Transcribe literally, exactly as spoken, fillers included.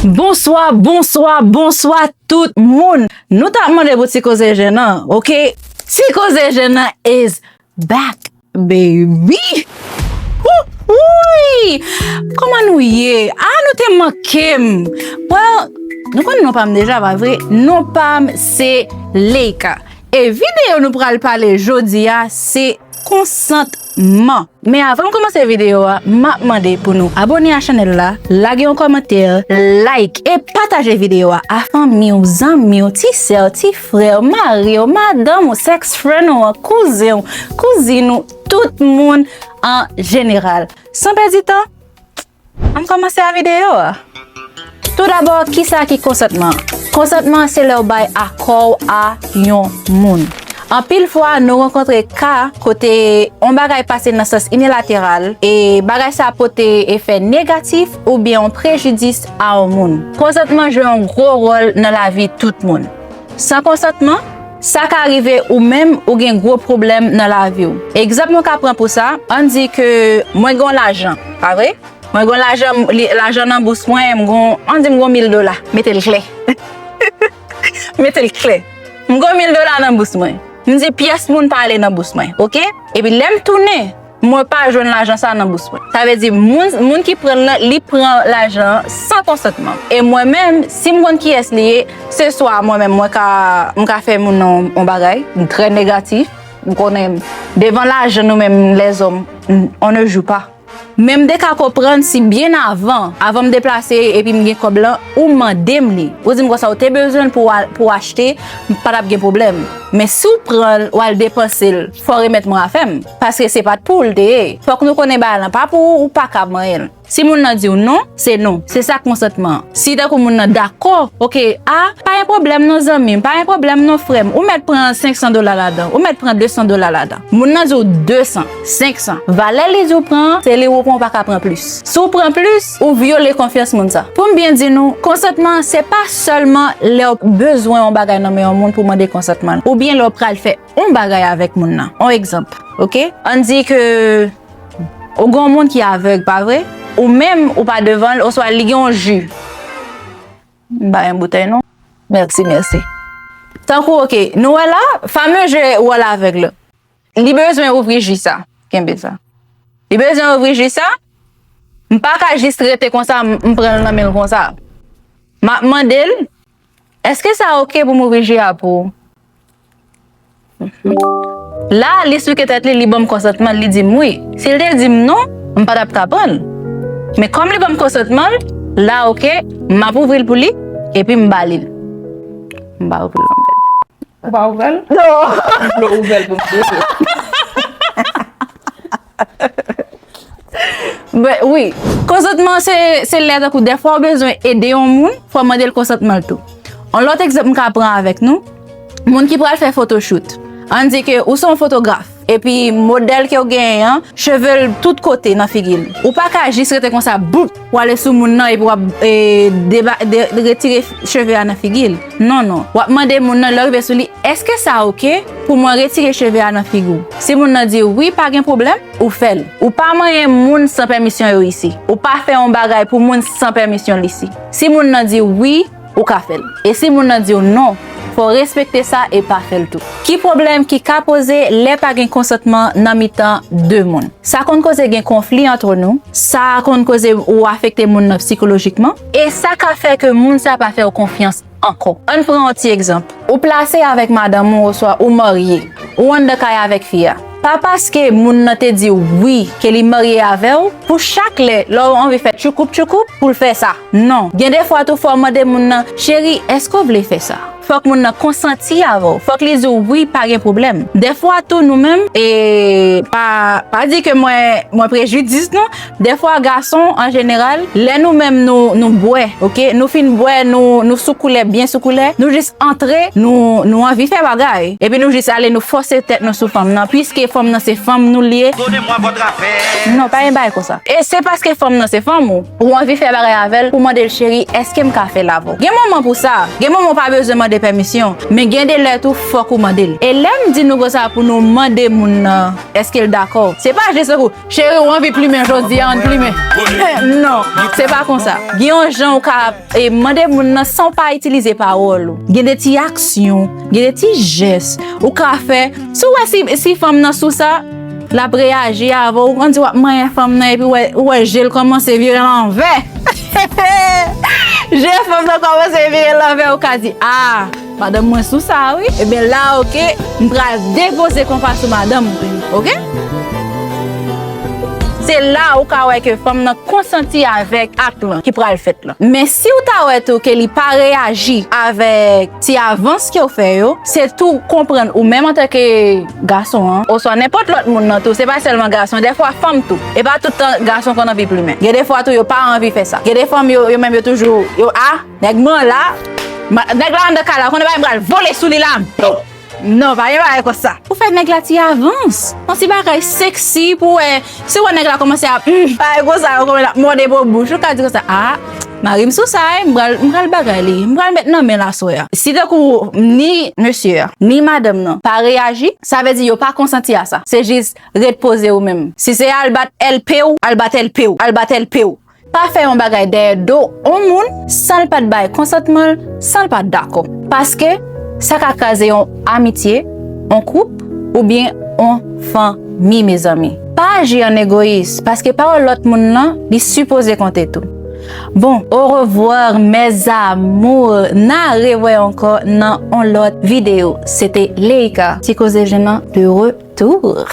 Bonswa, bonswa, bonswa tout moun. Nou t ap mande pou ti koze jenan, oke? Ti koze jenan is back, baby. Wouy! Kòman nou ye? Ah, nou te manke m. Well, nou konn non pa m deja, pa vre? Non pa m se Leika. E videyo nou pral pale jodi a, se konsantman. Men avan m kòmanse videyo a, m ap mande pou nou abòne a chanèl la, lage yon kòmantè, like e pataje videyo a a fanmi w, zanmi w, ti sè w, ti frè w, mari w, madanm ou, sex friend ou an, kouzen w, kouzin ou, tout moun an jeneral. San pèdi tan, ann kòmanse a videyo a. Toudabò, kisa ki konsantman? Konsantman se lè w bay akò w a yon moun. Anpil fwa, nou rankontre ka kote yon bagay pase nan sans inilateral, e bagay sa pote efè negatif oubyen yon prejidis a yon moun. Konsantman jwe yon gwo wòl nan lavi tout moun. San konsantman, sa ka rive ou menm ou gen gwo pwoblèm nan lavi w. Egzanp nou ka pran pou sa, ann di ke mwen gen yon lajan, pa vre? Mwen gen yon lajan, li- lajan nan bous mwen, m gen, ann di m gen yon mil dola, mete l klè. Mete l klè. M gen yon mil dola nan bous mwen. M di pyès moun pa ale nan bous mwen, oke? Epi lè m tounen, mwen pa jwenn lajan sa nan bous mwen. Sa vle di moun, moun ki pran l lan, li pran lajan an san konsantman m. E mwen menm, si m konn kiyès li ye, se swa mwen menm mwen ka, m ka fè moun nan yon bagay, m trè negatif, m konnen devan lajan nou menm lèzòm, on ne joue pas. Men m te ka konprann si byen avan, avan m deplase epi m gen kòb lan, ou mande m li. Ou di m konsa ou te bezwen l pou w al- pou w achte, m pa t ap gen pwoblèm. Men si w pran l, w al depanse l, fò w remèt mwen afè m. Paske se pa t pou w l te ye. Fòk nou konnen bagay lan pa pou ou, ou pa ka manyen l. Si moun nan di w non, se non. Se sa konsantman an. Si tankou moun nan dakò, oke, a, pa gen pwoblèm non zanmi m, pa gen pwoblèm non frè m, ou mèt pran senk san dola ladan, ou mèt pran de san dola ladan. Moun nan di w de san, senk san. Valè li di w pran an, se li ou pran, ou pa ka pran plis. Si w pran plis, ou vyole konfyans moun sa. Pou m byen di nou, konsantman an se pa sèlman lè w bezwen yon bagay nan men yon moun pou w mande konsantman l, oubyen lè w pral fè yon bagay avèk moun nan. Yon egzanp, oke? Ann di ke ou gen yon moun ki avèg, pa vre? Ou menm, ou pa devan l, oswa li gen yon ji. M pa gen boutèy non. Mèsi, mèsi. Tankou, oke, nou wè la, fame je wòl avèg la. Li bezwen ouvri ji sa. Kenbe sa. Li bezwen ouvri ji sa. M pa ka jis rete konsa, m m pran l nan men l konsa. M ap mande l, èske sa oke pou m ouvri ji a pou ou? La, li esplike tèt li, li ban m konsantman l, li di m wi. Si l te di m non, m pa t ap ka pran l. Men kòm li ban m konsantman l, la, oke, m ap ouvri l pou li, epi m ba li l. M pa ouvri l non, m pèdi. Ou pa ouvè l? Non. M vle ouvè l pou m ouvè l. But, wi. Konsantman se, se lè tankou dèfwa ou bezwen ede yon moun, fò w mande l konsantman l tou. Yon lòt egzanp m ka pran avèk nou, moun ki pral fè photoshoot. Ann di ke ou se yon fotograf, epi modèl ke w genyen an, cheve l tout kote nan figi l. Ou pa ka jis rete konsa, boup, w ale sou moun nan epi w ap e, deba, de, retire cheve a nan figi l. Non, non. W ap mande moun nan lè w rive sou li, èske sa oke pou mwen retire cheve a nan figi w? Si moun nan di wi, pa gen pwoblèm, ou fè l. Ou pa manyen moun san pèmisyon yo isi. Ou pa fè yon bagay pou moun san pèmisyon l isi. Si moun nan di wi, ou ka fè l. E si moun nan di w non, fò w respekte sa e pa fè l tou. Ki pwoblèm ki ka poze lè pa gen konsantman nan mitan de moun? Sa konn koze gen konfli ant nou, sa konn koze ou afekte moun nan sikolojikman, e sa ka fè ke moun sa pa fè w konfyans ankò. Ann pran yon ti egzanp. Ou plase avèk madanm ou oswa ou marye, ou anndan kay avèk fi a. Pa paske moun nan te di wi ke li marye avè w, pou chak lè, lè w anvi fè tchoukoup tchoukoup, pou l fè sa. Non. Gen de fwa tou fò w mande moun nan, cheri, èske w vle fè sa? Fòk moun nan konsanti avè w. Fòk li di w wi, pa gen pwoblèm. Dèfwa tou nou menm, e pa, pa di ke mwen, mwen prejidis nou. Dèfwa gason an jeneral, lè nou menm nou, nou bwè, oke? Nou fin bwè, nou, nou sou koulè, byen sou koulè. Nou jis antre, nou, nou anvi fè bagay. Epi nou jis ale, nou fòse tèt nou sou fanm nan. Piske fanm nan se fanm nou l ye. Non, pa gen bagay konsa. E se paske fanm nan se fanm ou. Ou anvi fè bagay avè l, ou mande l, cheri, èske m ka fè l avè w? Gen moman pou sa. Gen moman ou pa bezwen mande pèmisyon. Men gen de lè tou, fòk ou mande l. E lè m di nou konsa pou nou mande moun nan, èske l dakò? Se pa jis tankou, cheri, ou anvi plimen jodi a, ann plimen. Non, se pa konsa. Gen yon jan ou ka, e, mande moun nan san w pa itilize pawòl ou. Gen de ti aksyon, gen de ti jès ou ka fè. Si w wè si, si fanm nan sou sa, l ap reyaji avè w. Ou konn di w ap manyen fanm nan epi w wè, ou wè je l kòmanse vire lanvè. Je fanm nan kòmanse vire lanvè, ou ka di, ah, madanm mwen sou sa, wi. Ebyen la, oke, m pral depoze konpa sou madanm mwen, oke? Se la ou ka wè ke fanm nan konsanti avèk ak lan ki pral fèt lan. Men si w ta wè tou ke li pa reyaji avèk ti avans ke w fè yo, se tou konprann ou menm antanke gason an, oswa nenpòt lòt moun nan tou, se pa sèlman gason, dèfwa fanm tou. E pa tout tan gason konn anvi plimen. Gen de fwa tou yo pa anvi fè sa. Gen de fanm yo, yo menm yo toujou, yo, ah, nèg mwen la, ma- nèg la anndan kay la, ou konnen bagay m pral vole sou li la. Non, pa gen bagay konsa. Ou fè nèg la ti avans. Yon ti bagay seksi pou wè. Si w wè nèg la kòmanse ap, hmm, bagay konsa, yo kòmanse ap mòde bò bouch, ou ka di konsa, ah, mari m sou sa, eh, m pral, m pral bagay li, m pral met nan men l aswè a. Si tankou ni mesye a, ni madanm nan pa reyaji, sa vle di yo pa konsanti a sa. Se jis ret poze ou menm. Si se al bat L P w, al bat L P w, al bat L P w. Pa fè yon bagay dèyè do yon moun san l pa t bay konsantman l, san l pa t dakò. Paske sa ka kraze yon amitye, yon koup, oubyen yon fanmi, mezanmi. Pa aji an egoyis, paske pawòl lòt moun nan, li sipoze konte tou. Bon, au revoir, mes amours. N a rewè ankò nan yon lòt videyo. Se te Leïka, Ti Koze Jennen de retour.